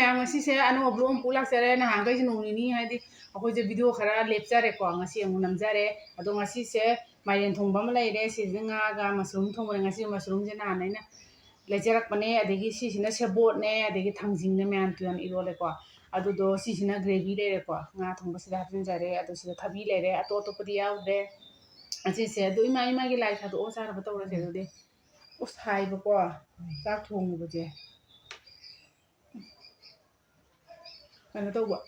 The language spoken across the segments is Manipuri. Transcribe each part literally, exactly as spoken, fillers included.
ꯃꯌꯥꯝ, ꯉꯁꯤꯁꯦ ꯑꯅꯧꯕ vlog ꯑꯃ ꯄꯨ ꯂꯥꯛꯆꯔꯦ꯫ ꯅꯍꯥꯟꯈꯩꯁꯦ ꯅꯣꯡ ꯅꯤꯅꯤ ꯍꯥꯏꯗꯤ ꯑꯩꯈꯣꯏꯁꯦ video ꯈꯔ ꯂꯦꯞꯆꯔꯦꯀꯣ, ꯉꯁꯤ ꯑꯃꯨꯛ ꯅꯝꯖꯔꯦ꯫ ꯑꯗꯣ ꯉꯁꯤꯁꯦ ꯃꯥꯏꯔꯦꯟ ꯊꯣꯡꯕ ꯑꯃ ꯂꯩꯔꯦ, ꯁꯤꯁꯤꯅ ꯉꯥꯒ mushroom ꯊꯣꯡꯕꯅꯦ꯫ ꯉꯁꯤ mushroomꯁꯦ ꯅꯍꯥꯟ ꯑꯩꯅ ꯂꯩꯖꯔꯛꯄꯅꯦ꯫ ꯑꯗꯒꯤ ꯁꯤꯁꯤꯅ ꯁꯦꯕꯣꯠꯅꯦ, ꯑꯗꯒꯤ ꯊꯥꯡꯖꯤꯡꯅꯦ, ꯃꯌꯥꯝ ꯇꯨꯌꯥꯟ ꯏꯔꯣꯜꯂꯦꯀꯣ꯫ ꯑꯗꯨꯗꯣ ꯁꯤꯁꯤꯅ gravy ꯂꯩꯔꯦꯀꯣ, ꯉꯥ ꯊꯣꯡꯕꯁꯤꯗ ꯍꯥꯞꯆꯤꯟꯖꯔꯦ꯫ ꯑꯗꯣ ꯁꯤꯗ ꯊꯕꯤ ꯂꯩꯔꯦ, ꯑꯇꯣꯞ ꯑꯇꯣꯞꯄꯗꯤ ꯌꯥꯎꯗ꯭ꯔꯦ꯫ ꯑꯁꯤꯁꯦ ꯑꯗꯨ ꯏꯃꯥ, ꯏꯃꯥꯒꯤ ꯂꯥꯏ ꯊꯥꯗꯣꯛꯑꯣ, ꯆꯥꯅꯕ ꯇꯧꯔꯁꯦ꯫ ꯑꯗꯨꯗꯤ ꯎꯁ ꯍꯥꯏꯕꯀꯣ, ꯆꯥꯛ ꯊꯣꯡꯕꯁꯦ꯫ ꯀꯩꯅꯣ ꯇꯧꯕ,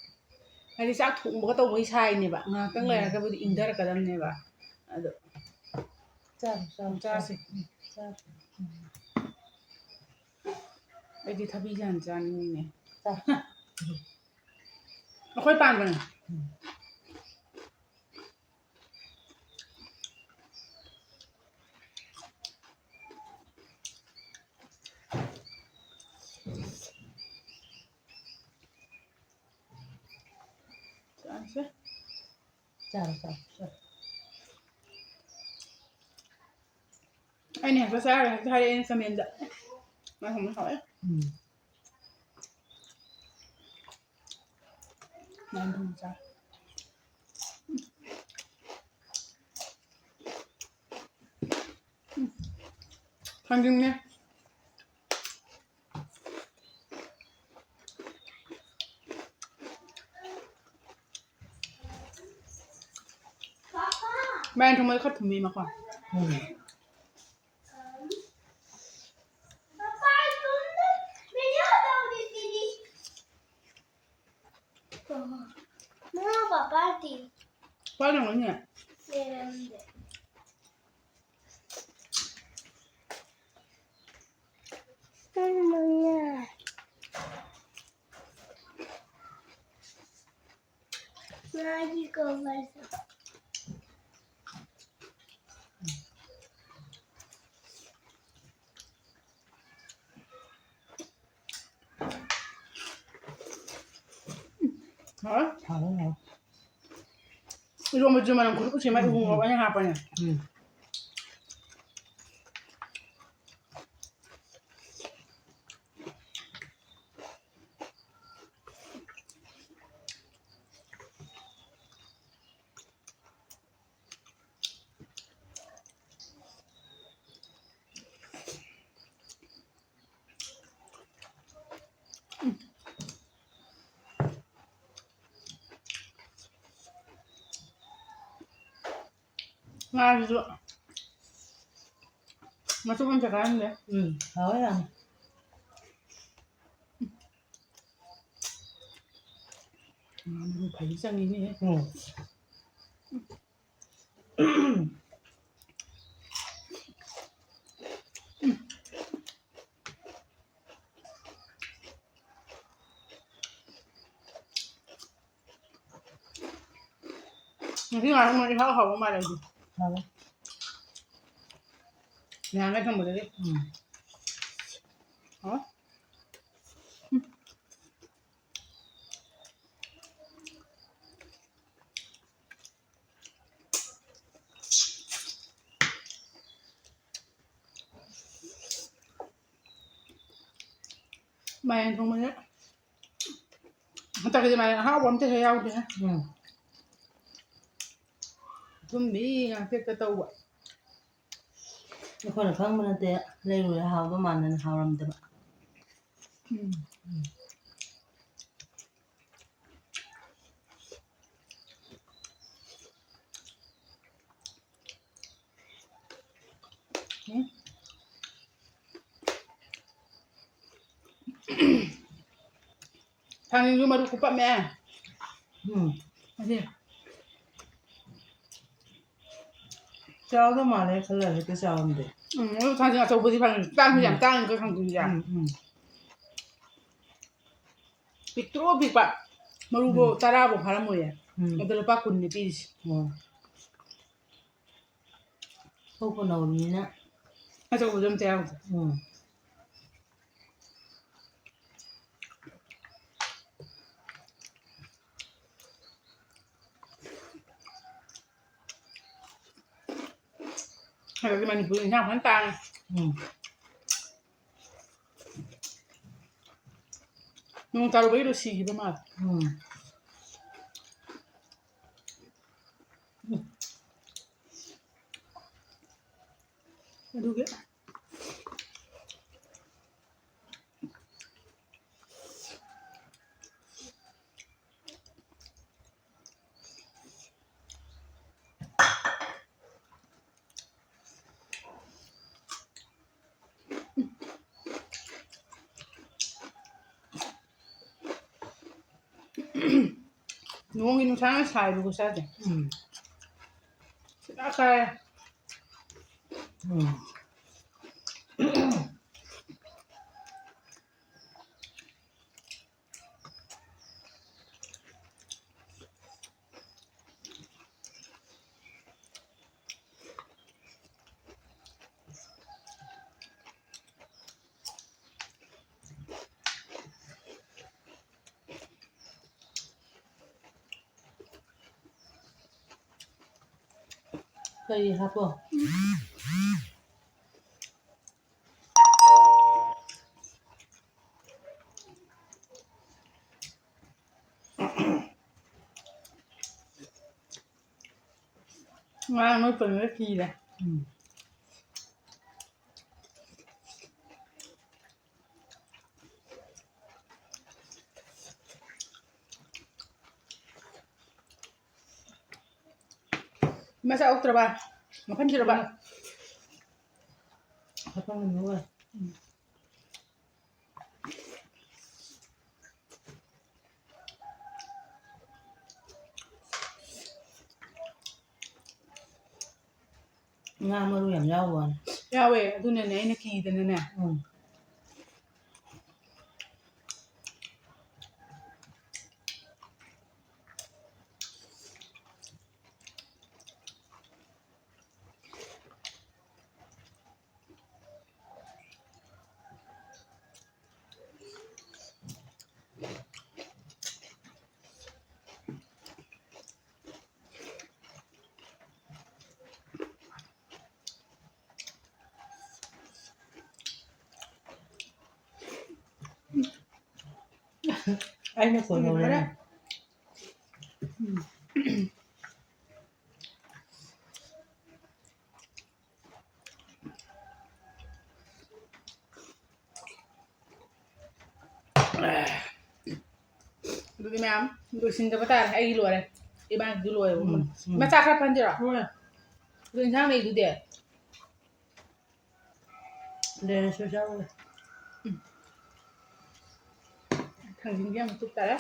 ꯍꯥꯏꯗꯤ ꯆꯥꯛ ꯊꯣꯡꯕꯒ ꯇꯧꯕꯒꯤ ꯁꯥꯏꯅꯦꯕ꯫ ꯉꯥꯏꯍꯥꯛꯇꯪ ꯎꯝ꯫ ꯂꯩꯔꯒꯕꯨꯗꯤ ꯏꯪꯊꯔꯛꯀꯗꯕꯅꯦꯕ꯫ ꯑꯗꯣ ꯆꯥꯔꯣ, ꯆꯥꯔꯣ, ꯆꯥꯁꯦ꯫ ꯆꯥꯔꯣ꯫ ꯑꯩꯗꯤ ꯊꯕꯤꯁꯦ ꯌꯥꯝ ꯆꯥꯅꯤꯡꯉꯤꯅꯦ꯫ ꯆꯥ꯫ ꯑꯩꯈꯣꯏ ꯄꯥꯟꯕꯅꯦ꯫ ꯎꯝ꯫ ꯆꯥꯔꯁꯦ꯫ ꯆꯥꯔꯣ, ꯆꯥꯔꯣ, ꯆꯥꯔꯣ꯫ ꯑꯩꯅ ꯍꯦꯛꯇ ꯆꯥꯔꯣꯏ ꯍꯦꯛꯇ ꯍꯥꯏꯔꯛꯑꯦ ꯆꯃꯦꯟꯗ꯫ ꯉꯥ ꯊꯣꯡꯕ ꯍꯥꯎꯋꯦ꯫ ꯎꯝ꯫ ꯉꯥ ꯊꯣꯡꯕ ꯆꯥꯔꯣ꯫ ꯎꯝ꯫ ꯊꯥꯡꯖꯤꯡꯅꯦ꯫ ꯃꯥꯏꯔꯦꯟ ꯊꯣꯡꯕꯗꯤ ꯈꯔ ꯊꯨꯝꯃꯤ ꯃꯈꯣꯟ꯫ ꯎꯝ꯫ ꯃꯃꯥ, ꯄꯄꯥꯗꯤ? ꯄꯥꯏꯔꯝꯒꯅꯤ꯫ ꯂꯩꯔꯝꯗꯦ꯫ ꯀꯔꯝꯕꯅꯣ? ꯃꯥꯒꯤ ꯀꯣꯕꯔꯁꯦ꯫ ꯍꯥꯎꯋꯦ? ꯍꯥꯎꯋꯦ, ꯍꯥꯎꯋꯦ꯫ ꯏꯔꯣꯝꯕꯁꯨ ꯃꯅꯝ ꯈꯨꯠꯂꯨ ꯁꯦꯝꯃ ꯎꯝ, ꯎ ꯃꯣꯔꯣꯛ ꯎꯝ꯫ ꯑꯣꯏꯅ ꯍꯥꯞꯄꯅꯦ꯫ ꯎꯝ꯫ ꯉꯥꯁꯤꯁꯨ ꯃꯇꯨꯝ ꯑꯝꯇ ꯀꯥꯏꯔꯝꯗꯦ꯫ ꯎꯝ, ꯍꯥꯎꯋꯦ ꯌꯥꯝ꯫ ꯉꯥ ꯃꯔꯨ ꯐꯩ ꯆꯪꯉꯤꯅꯦꯍꯦ꯫ ꯎꯝ꯫ ꯉꯁꯤ ꯉꯥ ꯊꯣꯡꯕ ꯏꯍꯥꯎ ꯍꯥꯎꯕ ꯃꯥꯜꯂꯦ ꯑꯩꯗꯤ꯫ ꯍꯥꯎꯋꯦ꯫ ꯅꯍꯥꯟꯒꯩ ꯊꯣꯡꯕꯗꯒꯤ꯫ ꯎꯝ꯫ ꯍꯥꯎꯋꯦ꯫ ꯎꯝ꯫ ꯃꯥꯏꯔꯦꯟ ꯊꯣꯡꯕꯁꯦ ꯍꯟꯗꯛꯀꯤꯗꯤ ꯃꯥꯏꯔꯦꯟ ꯑꯍꯥꯎꯕ ꯑꯝꯇ ꯍꯦꯛ ꯌꯥꯎꯗꯦ꯫ ꯎꯝ꯫ ꯑꯊꯨꯝꯕꯤ ꯉꯥꯛꯇ ꯍꯦꯛꯇ ꯇꯧꯕ꯫ ꯑꯩꯈꯣꯏꯅ ꯈꯪꯕ ꯅꯠꯇꯦ, ꯂꯩꯔꯨꯔꯦ ꯍꯥꯎꯕ ꯃꯥꯟꯗꯅ ꯍꯥꯎꯔꯝꯗꯕ꯫ ꯎꯝ꯫ ꯎꯝ꯫ ꯊꯥꯡꯖꯤꯡꯁꯨ ꯃꯔꯨ ꯈꯨꯄꯝꯃꯦ꯫ ꯎꯝ꯫ ꯑꯁꯤ꯫ ꯆꯥꯎꯗꯧ ꯃꯥꯜꯂꯦ ꯈꯜꯂꯒ ꯍꯦꯛꯇ ꯆꯥꯎꯔꯝꯗꯦ꯫ ꯎꯝ, ꯑꯗꯨ ꯊꯥꯡꯖꯤꯡ ꯑꯆꯧꯕꯗꯤ ꯐꯪꯉꯤ꯫ ꯇꯥꯡꯁꯨ ꯌꯥꯝ ꯎꯝ꯫ ꯇꯥꯡꯉꯤꯀꯣ ꯊꯥꯡꯖꯤꯡꯁꯦ꯫ ꯎꯝ, ꯎꯝ꯫ ꯄꯤꯛꯇ꯭ꯔꯨ ꯄꯤꯛꯄ꯫ ꯃꯔꯨꯕꯨ ꯎꯝ꯫ ꯇꯔꯥꯕꯨ ꯐꯥꯔꯝꯃꯣꯏꯌꯦ꯫ ꯎꯝ꯫ ꯑꯗꯣ ꯂꯨꯄꯥ ꯀꯨꯟꯅꯤ ꯄꯤꯔꯤꯁꯦ꯫ ꯑꯣ꯫ ꯊꯣꯛꯄ ꯅꯧꯔꯤꯅꯤꯅ꯫ ꯑꯆꯧꯕꯗꯣ ꯑꯝꯇ ꯌꯥꯎꯗꯦ꯫ ꯎꯝ꯫ ꯍꯟꯗꯛꯇꯤ ꯃꯅꯤꯄꯨꯔ ꯏꯟꯁꯥꯡ ꯐꯖꯅ ꯇꯥꯡꯉꯦ꯫ ꯎꯝ꯫ ꯅꯣꯡ ꯇꯥꯔꯨꯕꯒꯤꯗꯣ ꯁꯤꯈꯤꯕ ꯃꯥꯜꯂꯦ꯫ ꯎꯝ꯫ ꯑꯗꯨꯒꯤ꯫ ꯅꯣꯡꯒꯤ ꯅꯨꯡꯁꯥꯅ ꯁꯥꯏꯕ ꯈꯨꯠꯁꯥꯁꯦ꯫ ꯎꯝ꯫ ꯁꯤꯗ ꯀꯥꯏ꯫ ꯎꯝ꯫ ꯀꯔꯤ ꯍꯥꯞꯄꯣ? ꯉꯔꯥꯡ ꯅꯣꯏ ꯄꯨꯟꯅ ꯀꯤꯔꯦ꯫ ꯎꯝ꯫ ꯃꯆꯥ ꯑꯣꯛꯇ꯭ꯔꯕ? ꯃꯐꯝꯁꯤꯔꯕ? ꯃꯐꯝ ꯑꯃ ꯑꯣꯏ꯫ ꯎꯝ꯫ ꯉꯥ ꯃꯔꯨ ꯌꯥꯝ ꯌꯥꯎꯕ ꯋꯥꯅꯤ꯫ ꯌꯥꯎꯋꯦ, ꯑꯗꯨꯅꯅꯦ ꯑꯩꯅ ꯀꯤꯗꯅꯅꯦ꯫ ꯎꯝ꯫ ꯑꯩꯅ ꯀꯣꯟꯅꯧꯔꯦ꯫ ꯎꯝ꯫ ꯑꯗꯨꯗꯤ ꯃꯌꯥꯝ ꯂꯣꯏꯁꯤꯟꯖꯕ ꯇꯥꯔꯦ꯫ ꯑꯩꯒꯤ ꯂꯣꯏꯔꯦ꯫ ꯏꯕꯥꯅꯤꯗꯤ ꯂꯣꯏꯔꯦ꯫ ꯎꯝ, ꯎꯝ꯫ ꯃꯆꯥ ꯈꯔ ꯐꯟꯁꯤꯔꯣ? ꯍꯣꯏ꯫ ꯑꯗꯨ ꯏꯟꯁꯥꯡ ꯂꯩꯗꯨꯗꯤ? ꯂꯩꯔꯁꯨ ꯆꯥꯔꯣꯏ꯫ ꯎꯝ꯫ ꯊꯥꯡꯖꯤꯡꯁꯦ ꯌꯥꯝ ꯆꯨꯞ ꯇꯥꯔꯦ꯫